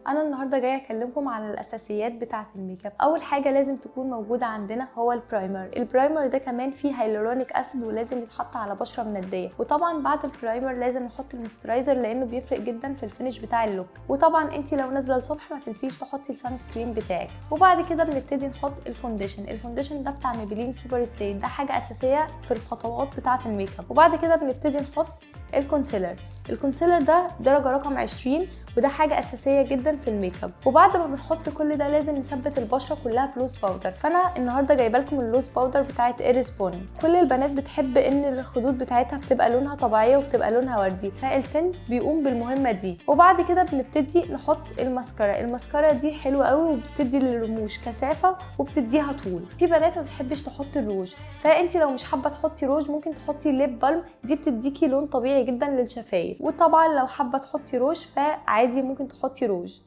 انا النهارده جاية اكلمكم على الاساسيات بتاعه الميك اب. اول حاجة لازم تكون موجودة عندنا هو ال primer. ال primer ده كمان فيه hyaluronic acid ولازم يتحط على بشره منديه. وطبعا بعد ال primer لازم نحط ال moisturizer لانه بيفرق جدا في ال finish بتاع ال look. وطبعا انت لو نازله الصبح ما تنسيش تحطي ال sunscreen بتاعك. وبعد كده بنبتدي نحط ال foundation. ال foundation ده بتاع Maybelline Super Stay، ده حاجة اساسية في الخطوات بتاعه الميك اب. وبعد كده بنبتدي نحط ال concealer. ال concealer ده درجة رقم 20، وده حاجة أساسية جدا في الميك اب. وبعد ما بنحط كل ده لازم نثبت البشرة كلها ب loose powder. فأنا النهاردة جايبه لكم ال loose powder بتاعت إيريس بون. كل البنات بتحب إن الخدود بتاعتها بتبقى لونها طبيعية وبتبقى لونها وردي، فال tint بيقوم بالمهمة دي. وبعد كده بنبتدي نحط الماسكارا. الماسكارا دي حلوة قوي وبتدي للرموش كثافة وبتديها طول. في بنات ما بتحبش تحط الروج، فانت لو مش حابة تحطي روج ممكن تحطي lip balm، دي بتديكي لون طبيعي جدا للشفايف. وطبعا لو حابة تحطي روج فعادي ممكن تحطي روج.